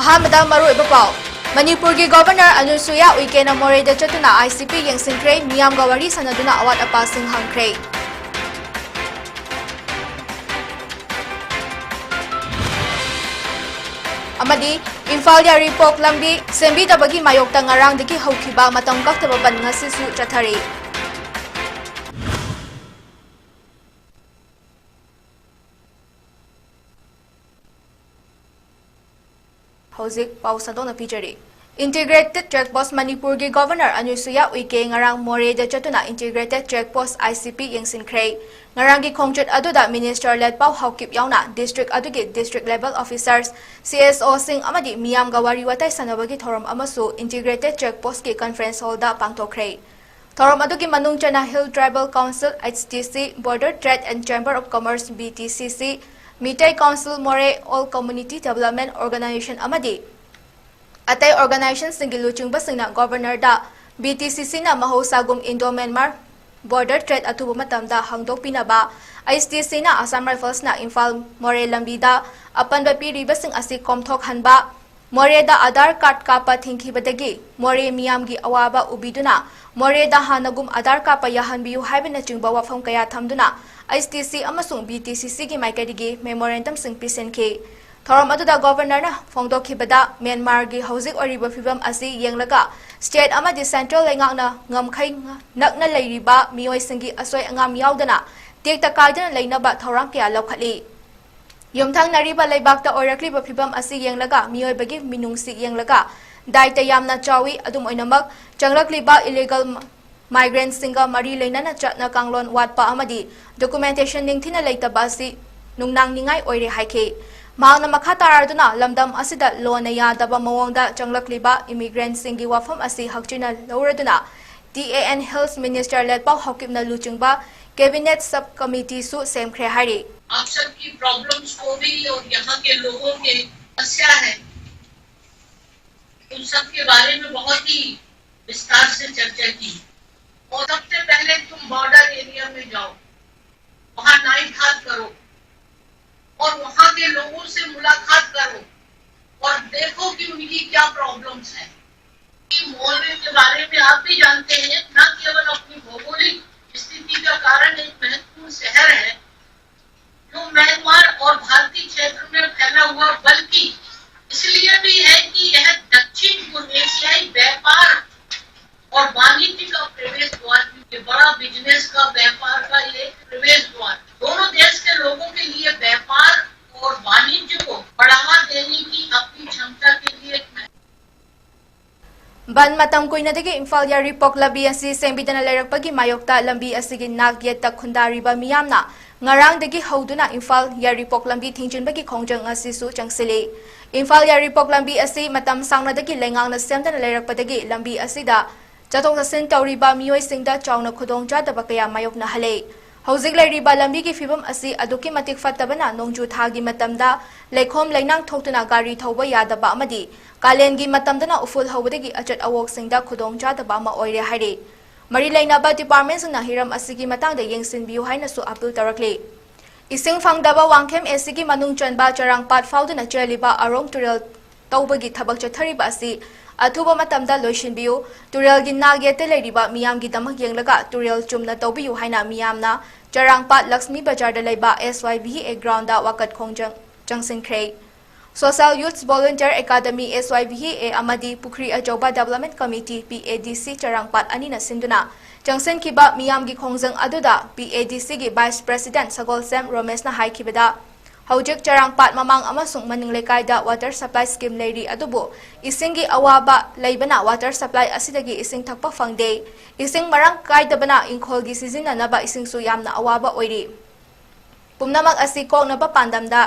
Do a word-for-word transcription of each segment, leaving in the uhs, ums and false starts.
ꯑꯍꯥꯟꯕꯗ ꯃꯔꯨꯑꯣꯏꯕ ꯄꯥꯎ꯫ ꯃꯅꯤꯄꯨꯔꯒꯤ ꯒꯣꯚꯔꯅꯔ ꯑꯅꯨꯁꯨꯌꯥ ꯎꯏꯀꯦꯅ ꯃꯣꯔꯦꯗ ꯆꯠꯇꯨꯅ ICP ꯌꯦꯡꯁꯤꯟꯈ꯭ꯔꯦ, ꯃꯤꯌꯥꯝꯒ ꯋꯥꯔꯤ ꯁꯥꯟꯅꯗꯨꯅ ꯑꯋꯥꯠ ꯑꯄꯥꯁꯤꯡ ꯍꯪꯈ꯭ꯔꯦ꯫ ꯑꯃꯗꯤ ꯏꯝꯐꯥꯜ ꯌꯥꯏꯔꯤꯄꯣꯛ ꯂꯝꯕꯤ ꯁꯦꯝꯕꯤꯗꯕꯒꯤ ꯃꯥꯌꯣꯛꯇ ꯉꯔꯥꯡꯗꯒꯤ ꯍꯧꯈꯤꯕ ꯃꯇꯝ ꯀꯛꯇꯕ ꯕꯟ ꯉꯁꯤꯁꯨ ꯆꯠꯊꯔꯤ꯫ ꯍꯧꯖꯤꯛ ꯄꯥꯎ ꯁꯟꯗꯣꯛꯅ ꯄꯤꯖꯔꯤ꯫ Integrated Check Post, ꯃꯅꯤꯄꯨꯔꯒꯤ ꯒꯣꯚꯔꯅꯔ ꯑꯅꯨꯁꯨꯌꯥ ꯎꯏꯀꯦ ꯉꯔꯥꯡ ꯃꯣꯔꯦꯗ ꯆꯠꯇꯨꯅ Integrated Check Post, ICP, ꯌꯦꯡꯁꯤꯟꯈ꯭ꯔꯦ꯫ ꯉꯔꯥꯡꯒꯤ ꯈꯣꯡꯆꯠ ꯑꯗꯨꯗ ꯃꯤꯅꯤꯁꯇꯔ ꯂꯦꯠꯄꯥꯎ ꯍꯥꯎꯀꯤꯞ ꯌꯥꯎꯅ ꯗꯤꯁꯇ꯭ꯔꯤꯛ ꯑꯗꯨꯒꯤ district level officers, CSOꯁꯤꯡ ꯑꯃꯗꯤ ꯃꯤꯌꯥꯝꯒ ꯋꯥꯔꯤ ꯋꯥꯇꯥꯏ ꯁꯥꯟꯅꯕꯒꯤ ꯊꯧꯔꯝ ꯑꯃꯁꯨ Integrated Check Postꯀꯤ conference hallꯗ ꯄꯥꯡꯊꯣꯛꯈ꯭ꯔꯦ꯫ ꯊꯧꯔꯝ ꯑꯗꯨꯒꯤ ꯃꯅꯨꯡ ꯆꯟꯅ Hill Tribal Council, HTC, Border Trade and Chamber of Commerce, BTCC, Meitei Council Moreh, All Community Development Organization ꯑꯃꯗꯤ ꯑꯇꯩ organizationꯁꯤꯡꯒꯤ ꯂꯨꯆꯤꯡꯕꯁꯤꯡꯅ ꯒꯣꯚꯔꯅꯔꯗ BTCCꯅ ꯃꯍꯧꯁꯥꯒꯨꯝ Indo-Myanmar border trade ꯑꯊꯨꯕ ꯃꯇꯝꯗ ꯍꯥꯡꯗꯣꯛꯄꯤꯅꯕ, HTCꯅ Assam Riflesꯅ ꯏꯝꯐꯥꯜ ꯃꯣꯔꯦ ꯂꯝꯕꯤꯗ ꯑꯄꯟꯕ ꯄꯤꯔꯤꯕꯁꯤꯡ ꯑꯁꯤ ꯀꯣꯝꯊꯣꯛꯍꯟꯕ, ꯃꯣꯔꯦꯗ ꯑꯙꯥꯔ ꯀꯥꯔꯗ ꯀꯥꯞꯄ ꯊꯤꯡꯈꯤꯕꯗꯒꯤ ꯃꯣꯔꯦ ꯃꯤꯌꯥꯝꯒꯤ ꯑꯋꯥꯕ ꯎꯕꯤꯗꯨꯅ ꯃꯣꯔꯦꯗ ꯍꯥꯟꯅꯒꯨꯝ ꯑꯙꯥꯔ ꯀꯥꯞꯄ ꯌꯥꯍꯟꯕꯤꯌꯨ ꯍꯥꯏꯕꯅꯆꯤꯡꯕ ꯋꯥꯐꯝ ꯀꯌꯥ ꯊꯝꯗꯨꯅ HTC ꯑꯃꯁꯨꯡ BTCCꯒꯤ ꯃꯥꯏꯀꯩꯗꯒꯤ memorandumꯁꯤꯡ ꯄꯤꯁꯤꯟꯈꯤ꯫ ꯊꯧꯔꯝ ꯑꯗꯨꯗ ꯒꯣꯚꯔꯅꯔꯅ ꯐꯣꯡꯗꯣꯛꯈꯤꯕꯗ, ꯃ꯭ꯌꯥꯟꯃꯥꯔꯒꯤ ꯍꯧꯖꯤꯛ ꯑꯣꯏꯔꯤꯕ ꯐꯤꯕꯝ ꯑꯁꯤ ꯌꯦꯡꯂꯒ state ꯑꯃꯗꯤ central ꯂꯩꯉꯥꯛꯅ ꯉꯝꯈꯩ ꯅꯛꯅ ꯂꯩꯔꯤꯕ ꯃꯤꯑꯣꯏꯁꯤꯡꯒꯤ ꯑꯁꯣꯏ ꯑꯉꯥꯝ ꯌꯥꯎꯗꯅ ꯇꯦꯛꯇ ꯀꯥꯏꯗꯅ ꯂꯩꯅꯕ ꯊꯧꯔꯥꯡ ꯀꯌꯥ ꯂꯧꯈꯠꯂꯤ꯫ ꯌꯨꯝꯊꯪꯅꯔꯤꯕ ꯂꯩꯕꯥꯛꯇ ꯑꯣꯏꯔꯛꯂꯤꯕ ꯐꯤꯕꯝ ꯑꯁꯤ ꯌꯦꯡꯂꯒ, ꯃꯤꯑꯣꯏꯕꯒꯤ ꯃꯤꯅꯨꯡꯁꯤ ꯌꯦꯡꯂꯒ ꯗꯥꯏꯇ ꯌꯥꯝꯅ ꯆꯥꯎꯏ꯫ ꯑꯗꯨꯝ ꯑꯣꯏꯅꯃꯛ, ꯆꯪꯂꯛꯂꯤꯕ illegal migrantꯁꯤꯡꯒ ꯃꯔꯤ ꯂꯩꯅꯅ ꯆꯠꯅ ꯀꯥꯡꯂꯣꯟ ꯋꯥꯠꯄ ꯑꯃꯗꯤ documentation ꯅꯤꯡꯊꯤꯅ ꯂꯩꯇꯕ ꯑꯁꯤ ꯅꯨꯡꯅꯥꯡꯅꯤꯡꯉꯥꯏ ꯑꯣꯏꯔꯦ ꯍꯥꯏꯈꯤ꯫ ꯃꯍꯥꯛꯅ ꯃꯈꯥ ꯇꯥꯔꯗꯨꯅ ꯂꯝꯗꯝ ꯑꯁꯤꯗ ꯂꯣꯟꯅ ꯌꯥꯗꯕ ꯃꯑꯣꯡꯗ ꯆꯪꯂꯛꯂꯤꯕ immigrantꯁꯤꯡꯒꯤ ꯋꯥꯐꯝ ꯑꯁꯤ ꯍꯛꯆꯤꯟꯅ ꯂꯧꯔꯗꯨꯅ TA and Hills Minister ꯂꯦꯠꯄꯥꯎ ꯍꯥꯎꯀꯤꯞꯅ ꯂꯨꯆꯤꯡꯕ cabinet sub committeeꯁꯨ ꯁꯦꯝꯈ꯭ꯔꯦ ꯍꯥꯏꯔꯤ꯫ आप सबकी problems को भी और यहाँ के लोगों के समस्या है, उन सब के बारे में बहुत ही विस्तार से चर्चा की। और सबसे पहले तुम border area में जाओ, वहां night halt करो और वहां के लोगों से मुलाकात करो। और देखो कि उनकी क्या प्रॉब्लम्स हैं। कि मोरबी के बारे में आप भी जानते हैं, न केवल अपनी भौगोलिक स्थिति का कारण एक महत्वपूर्ण शहर है जो म्यांमार और भारतीय क्षेत्र में फैला हुआ, बल्कि इसलिए भी है कि यह दक्षिण पूर्व एशियाई व्यापार और वाणिज्य का प्रवेश द्वार, क्योंकि बड़ा बिजनेस का, व्यापार का ये प्रवेश द्वार दोनों देश के लोगों के लिए व्यापार और वाणिज्य को बढ़ावा देने की अपनी क्षमता के लिए एक महत्वपूर्ण ꯕꯟ ꯃꯇꯝ ꯀꯨꯏꯅꯗꯒꯤ ꯏꯝꯐꯥꯜ ꯌꯥꯏꯔꯤꯄꯣꯛ ꯂꯝꯕꯤ ꯑꯁꯤ ꯁꯦꯝꯕꯤꯗꯅ ꯂꯩꯔꯛꯄꯒꯤ ꯃꯥꯌꯣꯛꯇ ꯂꯝꯕꯤ ꯑꯁꯤꯒꯤ ꯅꯥꯛ ꯌꯦꯠꯇ ꯈꯨꯟꯗꯥꯔꯤꯕ ꯃꯤꯌꯥꯝꯅ ꯉꯔꯥꯡꯗꯒꯤ ꯍꯧꯗꯨꯅ ꯏꯝꯐꯥꯜ ꯌꯥꯏꯔꯤꯄꯣꯛ ꯂꯝꯕꯤ ꯊꯤꯡꯖꯤꯟꯕꯒꯤ ꯈꯣꯡꯖꯪ ꯑꯁꯤꯁꯨ ꯆꯪꯁꯤꯜꯂꯤ꯫ ꯏꯝꯐꯥꯜ ꯌꯥꯏꯔꯤꯄꯣꯛ ꯂꯝꯕꯤ ꯑꯁꯤ ꯃꯇꯝ ꯁꯥꯡꯅꯗꯒꯤ ꯂꯩꯉꯥꯛꯅ ꯁꯦꯝꯗꯅ ꯂꯩꯔꯛꯄꯗꯒꯤ ꯂꯝꯕꯤ ꯑꯁꯤꯗ ꯆꯠꯊꯣꯛ ꯆꯠꯁꯤꯟ ꯇꯧꯔꯤꯕ ꯃꯤꯑꯣꯏꯁꯤꯡꯗ ꯆꯥꯎꯅ ꯈꯨꯗꯣꯡꯆꯥꯗꯕ ꯀꯌꯥ ꯃꯥꯌꯣꯛꯅꯍꯜꯂꯦ꯫ ꯍꯧꯖꯤꯛ ꯂꯩꯔꯤꯕ ꯂꯝꯕꯤꯒꯤ ꯐꯤꯕꯝ ꯑꯁꯤ ꯑꯗꯨꯛꯀꯤ ꯃꯇꯤꯛ ꯐꯠꯇꯕꯅ ꯅꯣꯡꯖꯨ ꯊꯥꯒꯤ ꯃꯇꯝꯗ ꯂꯩꯈꯣꯝ ꯂꯩꯅꯥꯡ ꯊꯣꯛꯇꯨꯅ ꯒꯥꯔꯤ ꯊꯧꯕ ꯌꯥꯗꯕ ꯑꯃꯗꯤ ꯀꯥꯂꯦꯟꯒꯤ ꯃꯇꯝꯗꯅ ꯎꯐꯨꯜ ꯍꯧꯕꯗꯒꯤ ꯑꯆꯠ ꯑꯋꯣꯛꯁꯤꯡꯗ ꯈꯨꯗꯣꯡꯆꯥꯗꯕ ꯑꯃ ꯑꯣꯏꯔꯦ ꯍꯥꯏꯔꯤ꯫ ꯃꯔꯤ ꯂꯩꯅꯕ ꯗꯤꯄꯥꯔꯠꯃꯦꯟꯁꯤꯡꯅ ꯍꯤꯔꯝ ꯑꯁꯤꯒꯤ ꯃꯇꯥꯡꯗ ꯌꯦꯡꯁꯤꯟꯕꯤꯌꯨ ꯍꯥꯏꯅꯁꯨ ꯑꯄꯤꯜ ꯇꯧꯔꯛꯂꯤ꯫ ꯏꯁꯤꯡ ꯐꯪꯗꯕ ꯋꯥꯡꯈꯦꯝ ꯑꯦꯁꯤꯒꯤ ꯃꯅꯨꯡ ꯆꯟꯕ ꯆꯔꯥꯡꯄꯥꯠ ꯐꯥꯎꯗꯨꯅ ꯆꯦꯜꯂꯤꯕ ꯑꯔꯣꯡ ꯇꯨꯔꯦꯜ ꯇꯧꯕꯒꯤ ꯊꯕꯛ ꯆꯠꯊꯔꯤꯕ ꯑꯁꯤ ꯑꯊꯨꯕ ꯃꯇꯝꯗ ꯂꯣꯏꯁꯤꯟꯕꯤꯌꯨ꯫ ꯇꯨꯔꯦꯜꯒꯤ ꯅꯥꯛ ꯌꯦꯠꯇ ꯂꯩꯔꯤꯕ ꯃꯤꯌꯥꯝꯒꯤꯗꯃꯛ ꯌꯦꯡꯂꯒ ꯇꯨꯔꯦꯜ ꯆꯨꯝꯅ ꯇꯧꯕꯤꯌꯨ ꯍꯥꯏꯅ ꯃꯤꯌꯥꯝꯅ ꯆꯔꯥꯡꯄꯥꯠ ꯂꯛꯁꯃꯤ ꯕꯖꯥꯔꯗ ꯂꯩꯕ ꯑꯦꯁ ꯋꯥꯏ ꯚꯤ ꯑꯦ ꯒ꯭ꯔꯥꯎꯟꯗ ꯋꯥꯀꯠ ꯈꯣꯡꯖꯪ ꯆꯪꯁꯤꯟꯈ꯭ꯔꯦ꯫ Social youth volunteer academy, S Y V A, ꯑꯃꯗꯤ ꯄꯨꯈ꯭ꯔꯤ ꯑꯆꯧꯕ ꯗꯦꯕꯂꯞꯃꯦꯟ ꯀꯃꯤꯇꯤ, ꯄꯤ ꯑꯦ ꯗꯤ ꯁꯤ, ꯆꯔꯥꯡꯄꯥꯠ ꯑꯅꯤꯅ ꯁꯤꯟꯗꯨꯅ ꯆꯪꯁꯤꯟꯈꯤꯕ ꯃꯤꯌꯥꯝꯒꯤ ꯈꯣꯡꯖꯪ ꯑꯗꯨꯗ ꯄꯤ ꯑꯦ ꯗꯤ ꯁꯤꯒꯤ ꯚꯥꯏꯁ ꯄ꯭ꯔꯦꯁꯤꯗꯦꯟꯠ ꯁꯒꯣꯜꯁꯦꯝ ꯔꯣꯃꯦꯁꯅ ꯍꯥꯏꯈꯤꯕꯗ, ꯍꯧꯖꯤꯛ ꯆꯔꯥꯡꯄꯥꯠ ꯃꯃꯥꯡ ꯑꯃꯁꯨꯡ ꯃꯅꯤꯡ ꯂꯩꯀꯥꯏꯗ ꯋꯥꯇꯔ ꯁꯄ꯭ꯂꯥꯏ ꯁ꯭ꯀꯤꯝ ꯂꯩꯔꯤ, ꯑꯗꯨꯕꯨ ꯏꯁꯤꯡꯒꯤ ꯑꯋꯥꯕ ꯂꯩꯕꯅ ꯋꯥꯇꯔ ꯁꯄ꯭ꯂꯥꯏ ꯑꯁꯤꯗꯒꯤ ꯏꯁꯤꯡ ꯊꯛꯄ ꯐꯪꯗꯦ꯫ ꯏꯁꯤꯡ ꯃꯔꯥꯡ ꯀꯥꯏꯗꯕꯅ ꯏꯪꯈꯣꯜꯒꯤ ꯁꯤꯖꯤꯟꯅꯅꯕ ꯏꯁꯤꯡꯁꯨ ꯌꯥꯝꯅ ꯑꯋꯥꯕ ꯑꯣꯏꯔꯤ꯫ ꯄꯨꯝꯅꯃꯛ ꯑꯁꯤ ꯀꯣꯛꯅꯕ ꯄꯥꯟꯗꯝꯗ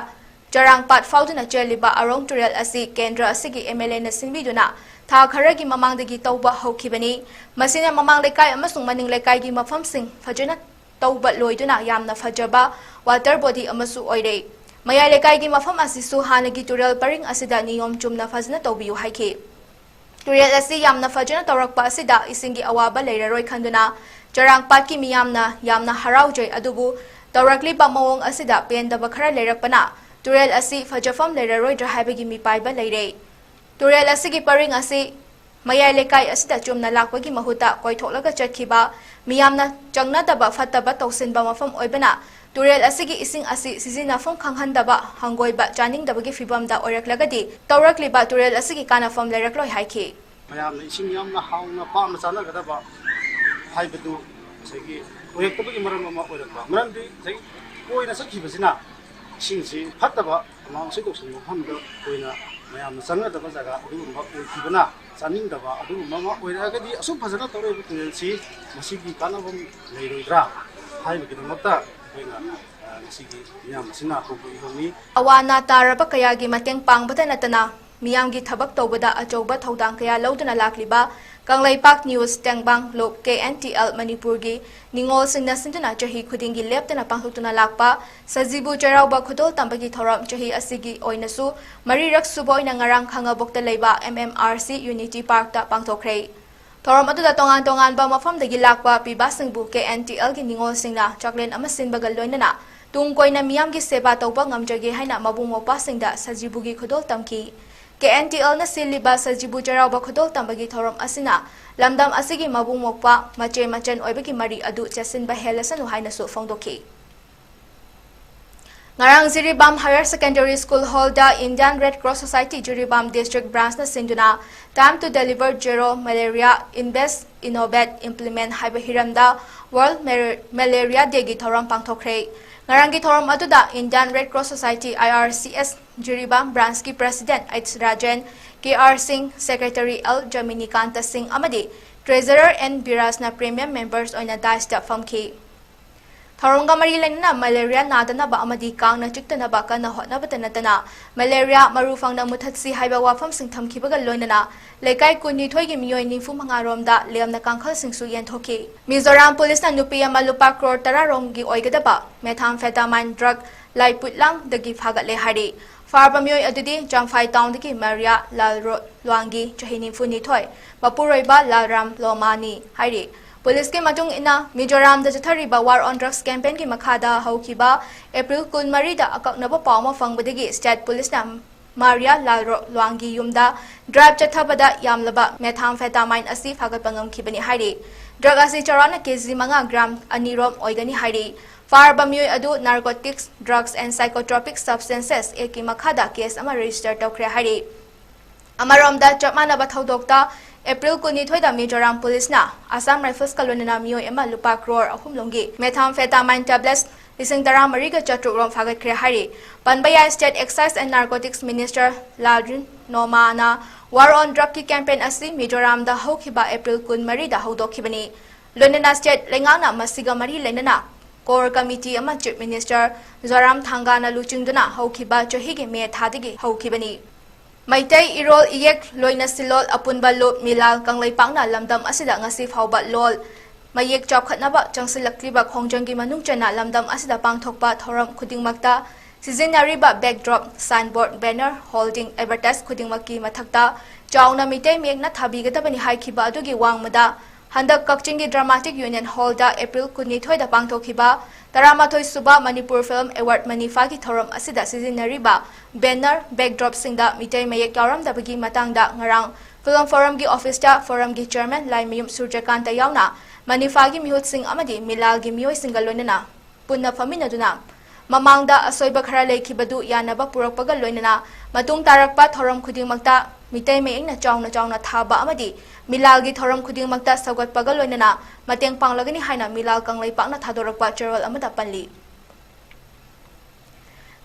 ꯆꯔꯥꯡꯄꯥꯠ ꯐꯥꯎꯗꯨꯅ ꯆꯦꯜꯂꯤꯕ ꯑꯔꯣꯡ ꯇꯨꯔꯦꯜ ꯑꯁꯤ ꯀꯦꯟꯗ꯭ꯔ ꯑꯁꯤꯒꯤ ꯑꯦꯝ ꯑꯦꯜ ꯑꯦꯅ ꯁꯤꯟꯕꯤꯗꯨꯅ ꯊꯥ ꯈꯔꯒꯤ ꯃꯃꯥꯡꯗꯒꯤ ꯇꯧꯕ ꯍꯧꯈꯤꯕꯅꯤ꯫ ꯃꯁꯤꯅ ꯃꯃꯥꯡ ꯂꯩꯀꯥꯏ ꯑꯃꯁꯨꯡ ꯃꯅꯤꯡ ꯂꯩꯀꯥꯏꯒꯤ ꯃꯐꯝꯁꯤꯡ ꯐꯖꯅ ꯇꯧꯕ ꯂꯣꯏꯗꯨꯅ ꯌꯥꯝꯅ ꯐꯖꯕ ꯋꯥꯇꯔ ꯕꯣꯗꯤ ꯑꯃꯁꯨ ꯑꯣꯏꯔꯦ꯫ ꯃꯌꯥꯏ ꯂꯩꯀꯥꯏꯒꯤ ꯃꯐꯝ ꯑꯁꯤꯁꯨ ꯍꯥꯟꯅꯒꯤ ꯇꯨꯔꯦꯜ ꯄꯔꯤꯡ ꯑꯁꯤꯗ ꯅꯤꯌꯣꯝ ꯆꯨꯝꯅ ꯐꯖꯅ ꯇꯧꯕꯤꯌꯨ ꯍꯥꯏꯈꯤ꯫ ꯇꯨꯔꯦꯜ ꯑꯁꯤ ꯌꯥꯝꯅ ꯐꯖꯅ ꯇꯧꯔꯛꯄ ꯑꯁꯤꯗ ꯏꯁꯤꯡꯒꯤ ꯑꯋꯥꯕ ꯂꯩꯔꯔꯣꯏ ꯈꯟꯗꯨꯅ ꯆꯔꯥꯡꯄꯥꯠꯀꯤ ꯃꯤꯌꯥꯝꯅ ꯌꯥꯝꯅ ꯍꯔꯥꯎꯖꯩ, ꯑꯗꯨꯕꯨ ꯇꯧꯔꯛꯂꯤꯕ ꯃꯑꯣꯡ ꯑꯁꯤꯗ ꯄꯦꯟꯗꯕ ꯈꯔ ꯂꯩꯔꯛꯄꯅ ꯇꯨꯔꯦꯜ ꯑꯁꯤ ꯐꯖꯐꯝ ꯂꯩꯔꯔꯣꯏꯗ꯭ꯔꯥ ꯍꯥꯏꯕꯒꯤ ꯃꯤꯄꯥꯏꯕ ꯂꯩꯔꯦ꯫ ꯇꯨꯔꯦꯜ ꯑꯁꯤꯒꯤ ꯄꯔꯤꯡ ꯑꯁꯤ ꯃꯌꯥꯏ ꯂꯩꯀꯥꯏ ꯑꯁꯤꯗ ꯆꯨꯝꯅ ꯂꯥꯛꯄꯒꯤ ꯃꯍꯨꯠꯇ ꯀꯣꯏꯊꯣꯛꯂꯒ ꯆꯠꯈꯤꯕ, ꯃꯤꯌꯥꯝꯅ ꯆꯪꯅꯗꯕ ꯐꯠꯇꯕ ꯇꯧꯁꯤꯟꯕ ꯃꯐꯝ ꯑꯣꯏꯕꯅ, ꯇꯨꯔꯦꯜ ꯑꯁꯤꯒꯤ ꯏꯁꯤꯡ ꯑꯁꯤ ꯁꯤꯖꯤꯟꯅꯐꯝ ꯈꯪꯍꯟꯗꯕ, ꯍꯪꯒꯣꯏꯕ ꯆꯥꯅꯤꯡꯗꯕꯒꯤ ꯐꯤꯚꯝꯗ ꯑꯣꯏꯔꯛꯂꯒꯗꯤ ꯇꯧꯔꯛꯂꯤꯕ ꯇꯨꯔꯦꯜ ꯑꯁꯤꯒꯤ ꯀꯥꯟꯅꯐꯝ ꯂꯩꯔꯛꯂꯣꯏ ꯍꯥꯏꯈꯤ꯫ ꯃꯌꯥꯝꯅ ꯏꯁꯤꯡ ꯌꯥꯝꯅ ꯍꯥꯎꯅ ꯄꯥꯝꯅ ꯆꯥꯅꯒꯗꯕ ꯍꯥꯏꯕꯗꯨ ꯉꯁꯥꯏꯒꯤ ꯑꯣꯏꯔꯛꯇꯕꯒꯤ ꯃꯔꯝ ꯑꯃ ꯑꯣꯏꯔꯛꯄ꯫ ꯃꯔꯝꯗꯤ ꯉꯁꯥꯏꯒꯤ ꯀꯣꯏꯅ ꯆꯠꯈꯤꯕꯁꯤꯅ ꯏꯁꯤꯡꯁꯤ ꯐꯠꯇꯕ ꯑꯃꯥꯡ ꯑꯁꯣꯏ ꯇꯧꯁꯤꯟꯕ ꯃꯐꯝꯗ ꯑꯣꯏꯅ ꯃꯌꯥꯝꯅ ꯆꯪꯅꯗꯕ ꯖꯒꯥ ꯑꯗꯨꯒꯨꯝꯕ ꯑꯣꯏꯈꯤꯕꯅ ꯆꯥꯅꯤꯡꯗꯕ ꯑꯗꯨꯒꯨꯝꯕ ꯑꯃ ꯑꯣꯏꯔꯛꯑꯒꯗꯤ ꯑꯁꯨꯛ ꯐꯖꯅ ꯇꯧꯔꯛꯏꯕ ꯇꯨꯔꯦꯜꯁꯤ ꯃꯁꯤꯒꯤ ꯀꯥꯟꯅꯐꯝ ꯂꯩꯔꯣꯏꯗ꯭ꯔꯥ ꯍꯥꯏꯕꯒꯤꯗꯃꯛꯇ ꯑꯩꯈꯣꯏꯅ, ꯑ, ꯉꯁꯤꯒꯤ ꯃꯤꯌꯥꯝ ꯑꯁꯤꯅ ꯍꯧꯗꯣꯛꯏꯕꯅꯤ꯫ ꯑꯋꯥ ꯑꯅꯥ ꯇꯥꯔꯕ ꯀꯌꯥꯒꯤ ꯃꯇꯦꯡ ꯄꯥꯡꯕꯇ ꯅꯠꯇꯅ ꯃꯤꯌꯥꯝꯒꯤ ꯊꯕꯛ ꯇꯧꯕꯗ ꯑꯆꯧꯕ ꯊꯧꯗꯥꯡ ꯀꯌꯥ ꯂꯧꯗꯨꯅ ꯂꯥꯛꯂꯤꯕ ꯀꯪꯂꯩꯄꯥꯛ ꯅ꯭ꯌꯨꯁ ꯇꯦꯡꯕꯥꯡ ꯂꯣꯛ ꯀꯦ ꯑꯦꯟ ꯇꯤ ꯑꯦꯜ ꯃꯅꯤꯄꯨꯔꯒꯤ ꯅꯤꯉꯣꯜꯁꯤꯡꯅ ꯁꯤꯟꯗꯨꯅ ꯆꯍꯤ ꯈꯨꯗꯤꯡꯒꯤ ꯂꯦꯞꯇꯅ ꯄꯥꯡꯊꯣꯛꯇꯨꯅ ꯂꯥꯛꯄ ꯁꯖꯤꯕꯨ ꯆꯩꯔꯥꯎꯕ ꯈꯨꯗꯣꯜ ꯇꯝꯕꯒꯤ ꯊꯧꯔꯝ ꯆꯍꯤ ꯑꯁꯤꯒꯤ ꯑꯣꯏꯅꯁꯨ ꯃꯔꯤꯔꯛ ꯁꯨꯕ ꯑꯣꯏꯅ ꯉꯔꯥꯡ ꯈꯥꯡꯉꯕꯣꯛꯇ ꯂꯩꯕ M M R C unity ꯄꯥꯔꯛꯇ ꯄꯥꯡꯊꯣꯛꯈ꯭ꯔꯦ꯫ ꯊꯧꯔꯝ ꯑꯗꯨꯗ ꯇꯣꯉꯥꯟ ꯇꯣꯉꯥꯟꯕ ꯃꯐꯝꯗꯒꯤ ꯂꯥꯛꯄ ꯄꯤꯕꯥꯁꯤꯡꯕꯨ ꯀꯦ ꯑꯦꯟ ꯇꯤ ꯑꯦꯜꯒꯤ ꯅꯤꯉꯣꯜꯁꯤꯡꯅ ꯆꯥꯛꯂꯦꯟ ꯑꯃ ꯁꯤꯟꯕꯒ ꯂꯣꯏꯅꯅ ꯇꯨꯡ ꯀꯣꯏꯅ ꯃꯤꯌꯥꯝꯒꯤ ꯁꯦꯕꯥ ꯇꯧꯕ ꯉꯝꯖꯒꯦ ꯍꯥꯏꯅ ꯃꯕꯨꯡ ꯃꯧꯄ꯭ꯋꯥꯁꯤꯡꯗ ꯁꯖꯤꯕꯨꯒꯤ ꯈꯨꯗꯣꯜ ꯇꯝꯈꯤ꯫ ꯀꯦ ꯑꯦꯟ ꯇꯤ ꯑꯦꯜꯅ ꯁꯤꯜꯂꯤꯕ ꯁꯖꯤꯕꯨ ꯆꯩꯔꯥꯎꯕ ꯈꯨꯗꯣꯜ ꯇꯝꯕꯒꯤ ꯊꯧꯔꯝ ꯑꯁꯤꯅ ꯂꯝꯗꯝ ꯑꯁꯤꯒꯤ ꯃꯕꯨꯡ ꯃꯧꯄ꯭ꯋꯥ, ꯃꯆꯦ ꯃꯆꯟ ꯑꯣꯏꯕꯒꯤ ꯃꯔꯤ ꯑꯗꯨ ꯆꯦꯠꯁꯤꯟꯕ ꯍꯦꯜꯂꯁꯅꯨ ꯍꯥꯏꯅꯁꯨ ꯐꯣꯡꯗꯣꯛꯈꯤ꯫ ꯉꯔꯥꯡ Jiribam Higher Secondary School Hallꯗ Indian Red Cross Society Jiribam District Branchꯅ ꯁꯤꯟꯗꯨꯅ Time to Deliver Zero Malaria, Invest, Innovate, Implement ꯍꯥꯏꯕ ꯍꯤꯔꯝꯗ World Mar-, Malaria Dayꯒꯤ ꯊꯧꯔꯝ ꯄꯥꯡꯊꯣꯛꯈ꯭ꯔꯦ꯫ ꯉꯔꯥꯡꯒꯤ ꯊꯧꯔꯝ ꯑꯗꯨꯗ Indian Red Cross Society, I R C S, Jiribam Branchꯀꯤ President H Rajen, K R Singh, Secretary L Jaminikanta Singh ꯑꯃꯗꯤ Treasurer N ꯕꯤꯔꯥꯖꯅ Premium Members ꯑꯣꯏꯅ dais ꯐꯝꯈꯤ꯫ ꯊꯧꯔꯝꯒ ꯃꯔꯤ ꯂꯩꯅꯅ ꯃꯦꯂꯦꯔꯤꯌꯥ ꯅꯥꯗꯅꯕ ꯑꯃꯗꯤ ꯀꯥꯡꯅ ꯆꯤꯛꯇꯅꯕ ꯀꯟꯅ ꯍꯣꯠꯅꯕꯇ ꯅꯠꯇꯅ ꯃꯦꯂꯦꯔꯤꯌꯥ ꯃꯔꯨ ꯐꯪꯅ ꯃꯨꯊꯠꯁꯤ ꯍꯥꯏꯕ ꯋꯥꯐꯝꯁꯤꯡ ꯊꯝꯈꯤꯕꯒ ꯂꯣꯏꯅꯅ ꯂꯩꯀꯥꯏ ꯀꯨꯟꯅꯤꯊꯣꯏꯒꯤ ꯃꯤꯑꯣꯏ ꯅꯤꯐꯨ ꯃꯉꯥ ꯔꯣꯝꯗ ꯂꯦꯝꯅ ꯀꯥꯡꯈꯜꯁꯤꯡꯁꯨ ꯌꯦꯟꯊꯣꯛꯈꯤ꯫ ꯃꯤꯖꯣꯔꯥꯝ ꯄꯨꯂꯤꯁꯅ ꯅꯨꯄꯤ ꯑꯃ ꯂꯨꯄꯥ ꯀ꯭ꯔꯣꯔ ꯇꯔꯥ ꯔꯣꯝꯒꯤ ꯑꯣꯏꯒꯗꯕ methamphetamine drug ꯂꯥꯏꯄꯨꯠꯂꯥꯡꯗꯒꯤ ꯐꯥꯒꯠꯂꯦ ꯍꯥꯏꯔꯤ꯫ ꯐꯥꯔꯕ ꯃꯤꯑꯣꯏ ꯑꯗꯨꯗꯤ ꯆꯝꯐꯥꯏ ꯇꯥꯎꯟꯗꯒꯤ ꯃꯦꯔꯤꯌꯥ ꯂꯥꯜ ꯔꯣ-, ꯂ꯭ꯋꯥꯡꯒꯤ ꯆꯍꯤ ꯅꯤꯐꯨ ꯅꯤꯊꯣꯏ, ꯃꯄꯨꯔꯣꯏꯕ ꯂꯥꯜꯔꯥꯝ ꯂꯣꯃꯥꯅꯤ ꯍꯥꯏꯔꯤ꯫ ꯄꯨꯂꯤꯁꯀꯤ ꯃꯇꯨꯡ ꯏꯟꯅ, ꯃꯤꯖꯣꯔꯥꯝꯗ ꯆꯠꯊꯔꯤꯕ War on Drugs campaignꯒꯤ ꯃꯈꯥꯗ ꯍꯧꯈꯤꯕ ꯑꯦꯄ꯭ꯔꯤꯜ ꯀꯨꯟꯃꯔꯤꯗ ꯑꯀꯛꯅꯕ ꯄꯥꯎ ꯑꯃ ꯐꯪꯕꯗꯒꯤ state ꯄꯨꯂꯤꯁꯅ ꯃꯥꯔꯤꯌꯥ ꯂꯥꯜꯔꯣ ꯂ꯭ꯋꯥꯡꯒꯤ ꯌꯨꯝꯗ drive ꯆꯠꯊꯕꯗ ꯌꯥꯝꯂꯕ methamphetamine ꯑꯁꯤ ꯐꯥꯒꯠꯄ ꯉꯝꯈꯤꯕꯅꯤ ꯍꯥꯏꯔꯤ꯫ Drug ꯑꯁꯤ ꯆꯥꯎꯔꯥꯛꯅ ꯀꯦꯖꯤ ꯃꯉꯥ gram ꯑꯅꯤꯔꯣꯝ ꯑꯣꯏꯒꯅꯤ ꯍꯥꯏꯔꯤ꯫ ꯐꯥꯔꯕ ꯃꯤꯑꯣꯏ ꯑꯗꯨ Narcotics, Drugs and Psychotropic Substances Actꯀꯤ ꯃꯈꯥꯗ case ꯑꯃ register ꯇꯧꯈ꯭ꯔꯦ ꯍꯥꯏꯔꯤ꯫ ꯑꯃꯔꯣꯝꯗ, ꯆꯞ ꯃꯥꯟꯅꯕ ꯊꯧꯗꯣꯛꯇ ꯑꯦꯄ꯭ꯔꯤꯜ ꯀꯨꯟꯅꯤꯊꯣꯏꯗ ꯃꯤꯖꯣꯔꯥꯝ ꯄꯨꯂꯤꯁꯅ Assam Riflesꯀ ꯂꯣꯏꯅꯅ ꯃꯤꯑꯣꯏ ꯑꯃ ꯂꯨꯄꯥ crore ꯑꯍꯨꯝ ꯂꯣꯝꯒꯤ methamphetamine tablets ꯂꯤꯁꯤꯡ ꯇꯔꯥꯃꯔꯤꯒ ꯆꯥꯇ꯭ꯔꯨꯛ ꯔꯣꯝ ꯐꯥꯒꯠꯈ꯭ꯔꯦ ꯍꯥꯏꯔꯤ꯫ ꯄꯟꯕ ꯌꯥꯏ, State Excise and Narcotics Minister ꯂꯥꯜꯔꯤꯟ ꯅꯣꯃꯥꯅ War on Drugꯀꯤ campaign ꯑꯁꯤ ꯃꯤꯖꯣꯔꯥꯝꯗ ꯍꯧꯈꯤꯕ ꯑꯦꯄ꯭ꯔꯤꯜ ꯀꯨꯟꯃꯔꯤꯗ ꯍꯧꯗꯣꯛꯈꯤꯕꯅꯤ꯫ ꯂꯣꯏꯅꯅ state ꯂꯩꯉꯥꯛꯅ ꯃꯁꯤꯒ ꯃꯔꯤ ꯂꯩꯅꯅ core committee ꯑꯃ Chief Minister ꯖꯣꯔꯥꯝ ꯊꯥꯡꯒꯥꯅ ꯂꯨꯆꯤꯡꯗꯨꯅ ꯍꯧꯈꯤꯕ ꯆꯍꯤꯒꯤ ꯃꯦ ꯊꯥꯗꯒꯤ ꯍꯧꯈꯤꯕꯅꯤ꯫ ꯃꯩꯇꯩ ꯏꯔꯣꯜ ꯏꯌꯦꯛ ꯂꯣꯏꯅ ꯁꯤꯜꯂꯣꯜ ꯑꯄꯨꯟꯕ ꯂꯨꯞ ꯃꯤꯂꯥꯜ ꯀꯪꯂꯩꯄꯥꯛꯅ ꯂꯝꯗꯝ ꯑꯁꯤꯗ ꯉꯁꯤ ꯐꯥꯎꯕ ꯂꯣꯜ ꯃꯌꯦꯛ ꯆꯥꯎꯈꯠꯅꯕ ꯆꯪꯁꯤꯜꯂꯛꯂꯤꯕ ꯈꯣꯡꯖꯪꯒꯤ ꯃꯅꯨꯡ ꯆꯟꯅ ꯂꯝꯗꯝ ꯑꯁꯤꯗ ꯄꯥꯡꯊꯣꯛꯄ ꯊꯧꯔꯝ ꯈꯨꯗꯤꯡꯃꯛꯇ ꯁꯤꯖꯤꯟꯅꯔꯤꯕ backdrop, signboard, banner, holding, advertise ꯈꯨꯗꯤꯡꯃꯛꯀꯤ ꯃꯊꯛꯇ ꯆꯥꯎꯅ ꯃꯤꯇꯩ ꯃꯌꯦꯛꯅ ꯊꯥꯕꯤꯒꯗꯕꯅꯤ ꯍꯥꯏꯈꯤꯕ ꯑꯗꯨꯒꯤ ꯋꯥꯡꯃꯗ ꯍꯟꯗꯛ ꯀꯛꯆꯤꯡꯒꯤ Dramatic Union Hallꯗ ꯑꯦꯄ꯭ꯔꯤꯜ ꯀꯨꯟꯅꯤꯊꯣꯏꯗ ꯄꯥꯡꯊꯣꯛꯈꯤꯕ ꯇꯔꯥꯃꯥꯊꯣꯏ ꯁꯨꯕ ꯃꯅꯤꯄꯨꯔ Film Award ꯃꯅꯤꯐꯥꯒꯤ ꯊꯧꯔꯝ ꯑꯁꯤꯗ ꯁꯤꯖꯤꯟꯅꯔꯤꯕ banner, backdropꯁꯤꯡꯗ ꯃꯤꯇꯩ ꯃꯌꯦꯛ ꯌꯥꯎꯔꯝꯗꯕꯒꯤ ꯃꯇꯥꯡꯗ ꯉꯔꯥꯡ Film Forumꯒꯤ officeꯇ Forumꯒꯤ chairman ꯂꯥꯏꯃꯌꯨꯝ ꯁꯨꯔꯖꯀꯥꯟꯇ ꯌꯥꯎꯅ ꯃꯅꯤꯐꯥꯒꯤ ꯃꯤꯍꯨꯠꯁꯤꯡ ꯑꯃꯗꯤ ꯃꯤꯂꯥꯜꯒꯤ ꯃꯤꯑꯣꯏꯁꯤꯡꯒ ꯂꯣꯏꯅꯅ ꯄꯨꯟꯅ ꯐꯝꯃꯤꯟꯅꯗꯨꯅ ꯃꯃꯥꯡꯗ ꯑꯁꯣꯏꯕ ꯈꯔ ꯂꯩꯈꯤꯕꯗꯨ ꯌꯥꯅꯕ ꯄꯨꯔꯛꯄꯒ ꯂꯣꯏꯅꯅ ꯃꯇꯨꯡ ꯇꯥꯔꯛꯄ ꯊꯧꯔꯝ ꯈꯨꯗꯤꯡꯃꯛꯇ ꯃꯤꯇꯩ ꯃꯌꯦꯛꯅ ꯆꯥꯎꯅ ꯆꯥꯎꯅ ꯊꯥꯕ ꯑꯃꯗꯤ ꯃꯤꯂꯥꯜꯒꯤ ꯊꯧꯔꯝ ꯈꯨꯗꯤꯡꯃꯛꯇ ꯁꯧꯒꯠꯄꯒ ꯂꯣꯏꯅꯅ ꯃꯇꯦꯡ ꯄꯥꯡꯂꯒꯅꯤ ꯍꯥꯏꯅ ꯃꯤꯂꯥꯜ ꯀꯪꯂꯩꯄꯥꯛꯅ ꯊꯥꯗꯣꯔꯛꯄ ꯆꯦꯔꯣꯜ ꯑꯃꯗ ꯄꯜꯂꯤ꯫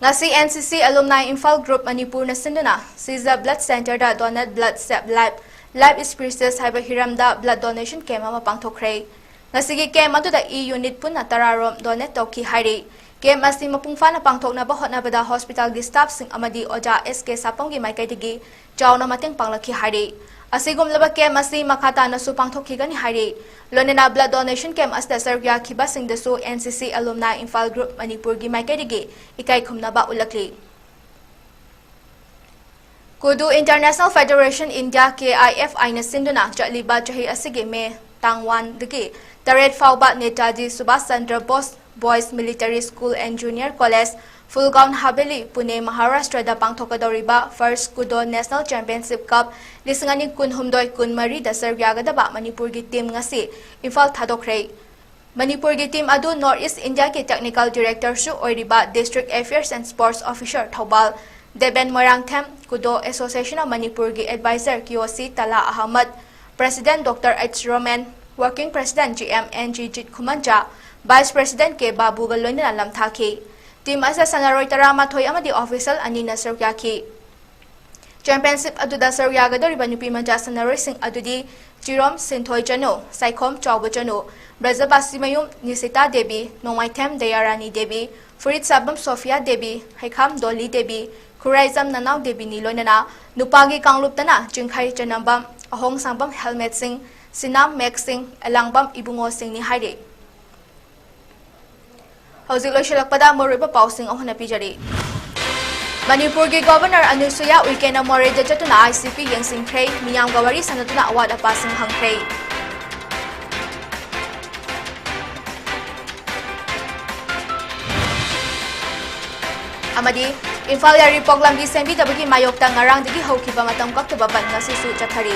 ꯉꯁꯤ NCC Alumni Imphal Group ꯃꯅꯤꯄꯨꯔꯅ ꯁꯤꯟꯗꯨꯅ Sija Blood Centreꯗ Donate Blood Save Life, Life is Precious ꯍꯥꯏꯕ ꯍꯤꯔꯝꯗ blood donation camp ꯑꯃ ꯄꯥꯡꯊꯣꯛꯈ꯭ꯔꯦ꯫ ꯉꯁꯤꯒꯤ camp ꯑꯗꯨꯗ E unit ꯄꯨꯟꯅ ꯇꯔꯥ ꯔꯣꯝ donate ꯇꯧꯈꯤ ꯍꯥꯏꯔꯤ꯫ Camp ꯑꯁꯤ ꯃꯄꯨꯡ ꯐꯥꯅ ꯄꯥꯡꯊꯣꯛꯅꯕ ꯍꯣꯠꯅꯕꯗ hospitalꯒꯤ staffꯁꯤꯡ ꯑꯃꯗꯤ ꯑꯣꯖꯥ S K ꯁꯥꯄꯝꯒꯤ ꯃꯥꯏꯀꯩꯗꯒꯤ ꯆꯥꯎꯅ ꯃꯇꯦꯡ ꯄꯥꯡꯂꯛꯈꯤ ꯍꯥꯏꯔꯤ꯫ ꯑꯁꯤꯒꯨꯝꯂꯕ camp ꯑꯁꯤ ꯃꯈꯥ ꯇꯥꯅꯁꯨ ꯄꯥꯡꯊꯣꯛꯈꯤꯒꯅꯤ ꯍꯥꯏꯔꯤ꯫ ꯂꯣꯏꯅꯅ blood donation camp ꯑꯁꯤꯗ ꯁꯔꯨꯛ ꯌꯥꯈꯤꯕꯁꯤꯡꯗꯁꯨ NCC Alumni Imphal Group ꯃꯅꯤꯄꯨꯔꯒꯤ ꯃꯥꯏꯀꯩꯗꯒꯤ ꯏꯀꯥꯏ ꯈꯨꯝꯅꯕ ꯎꯠꯂꯛꯂꯤ꯫ Kudu International Federation India, K I F I ꯅ ꯁꯤꯟꯗꯨꯅ ꯆꯠꯂꯤꯕ ꯆꯍꯤ ꯑꯁꯤꯒꯤ ꯃꯦ ꯇꯥꯡ ꯋꯥꯟꯗꯒꯤ ꯇꯔꯦꯠ ꯐꯥꯎꯕ Netaji Subhash Chandra Bose Boys Military School and Junior College, ꯐꯨꯜꯒꯥꯎꯟ Haveli, Pune, ꯃꯍꯥꯔꯥꯁꯇ꯭ꯔꯗ ꯄꯥꯡꯊꯣꯛꯀꯗꯧꯔꯤꯕ First Kudo National Championship Cup ꯂꯤꯁꯤꯡ ꯑꯅꯤ ꯀꯨꯟꯍꯨꯝꯗꯣꯏ ꯀꯨꯟꯃꯔꯤꯗ ꯁꯔꯨꯛ ꯌꯥꯒꯗꯕ ꯃꯅꯤꯄꯨꯔꯒꯤ ꯇꯤꯝ ꯉꯁꯤ ꯏꯝꯐꯥꯜ ꯊꯥꯗꯣꯛꯈ꯭ꯔꯦ꯫ ꯃꯅꯤꯄꯨꯔꯒꯤ ꯇꯤꯝ ꯑꯗꯨ North East India ꯒꯤ technical director ꯁꯨ ꯑꯣꯏꯔꯤꯕ District Affairs and Sports Officer Thoubal Deben Moirangthem, Kudo Association of Manipur ꯒꯤ advisor K O C ꯇꯂꯥ Ahmad, President Doctor H Roman, Working President G M N G ꯖꯤꯠ ꯈꯨꯃꯟꯆꯥ, Vice President K ꯕꯥꯕꯨꯒ ꯂꯣꯏꯅꯅ ꯂꯝꯊꯥꯈꯤ꯫ Team ꯑꯁꯤꯗ ꯁꯥꯟꯅꯔꯣꯏ ꯇꯔꯥꯃꯥꯊꯣꯏ ꯑꯃꯗꯤ official ꯑꯅꯤꯅ ꯁꯔꯨꯛ ꯌꯥꯈꯤ꯫ Championship ꯑꯗꯨꯗ ꯁꯔꯨꯛ ꯌꯥꯒꯗꯧꯔꯤꯕ ꯅꯨꯄꯤ ꯃꯆꯥ ꯁꯥꯟꯅꯔꯣꯏꯁꯤꯡ ꯑꯗꯨꯗꯤ ꯆꯤꯔꯣꯝ ꯁꯤꯟꯊꯣꯏ ꯆꯅꯨ, ꯁꯥꯏꯈꯣꯝ ꯆꯥꯎꯕ ꯆꯅꯨ, ꯕ꯭ꯔꯖꯕꯥꯁꯤꯃꯌꯨꯝ ꯅꯤꯁꯤꯇꯥ ꯗꯦꯕꯤ, ꯅꯣꯡꯃꯥꯏꯊꯦꯝ ꯗꯌꯥꯔꯥꯅꯤ ꯗꯦꯕꯤ, ꯐꯨꯔꯤꯠꯁꯥꯕꯝ ꯁꯣꯐꯤꯌꯥ ꯗꯦꯕꯤ, ꯍꯩꯈꯥꯝ ꯗꯣꯂꯤ ꯗꯦꯕꯤ, ꯈꯨꯔꯥꯏꯖꯝ ꯅꯅꯥꯎ ꯗꯦꯕꯤꯅꯤ ꯂꯣꯏꯅꯅ ꯅꯨꯄꯥꯒꯤ ꯀꯥꯡꯂꯨꯞꯇꯅ ꯆꯤꯡꯈꯩ ꯆꯅꯝꯕꯝ, ꯑꯍꯣꯡ ꯁꯥꯡꯕꯝ ꯍꯦꯜꯃꯦꯠ ꯁꯤꯡ, ꯁꯤꯅꯥꯝ ꯃꯦꯛ ꯁꯤꯡ, ꯑꯦꯂꯥꯡꯕꯝ ꯏꯕꯨꯡꯉꯣ ꯁꯤꯡꯅꯤ ꯍꯥꯏꯔꯤ꯫ ꯍꯧꯖꯤꯛ ꯂꯣꯏꯁꯤꯜꯂꯛꯄꯗ ꯃꯔꯨꯑꯣꯏꯕ ꯄꯥꯎꯁꯤꯡ ꯑꯃꯨꯛ ꯍꯟꯅ ꯄꯤꯖꯔꯤ꯫ ꯃꯅꯤꯄꯨꯔꯒꯤ Governor ꯑꯅꯨꯁꯨꯌꯥ ꯎꯏꯀꯦꯅ ꯃꯣꯔꯦꯗ ꯆꯠꯇꯨꯅ I C P ꯌꯦꯡꯁꯤꯟꯈ꯭ꯔꯦ, ꯃꯤꯌꯥꯝꯒ ꯋꯥꯔꯤ ꯁꯥꯟꯅꯗꯨꯅ ꯑꯋꯥꯠ ꯑꯄꯥꯁꯤꯡ ꯍꯪꯈ꯭ꯔꯦ꯫ ꯑꯃꯗꯤ ꯏꯝꯐꯥꯜ ꯌꯥꯏꯔꯤꯄꯣꯛ ꯂꯝꯕꯤ ꯁꯦꯝꯕꯤꯗꯕꯒꯤ ꯃꯥꯌꯣꯛꯇ ꯉꯔꯥꯡꯗꯒꯤ ꯍꯧꯈꯤꯕ ꯃꯇꯝ ꯀꯛꯇꯕ ꯕꯟꯗ ꯉꯁꯤꯁꯨ ꯆꯠꯊꯔꯤ꯫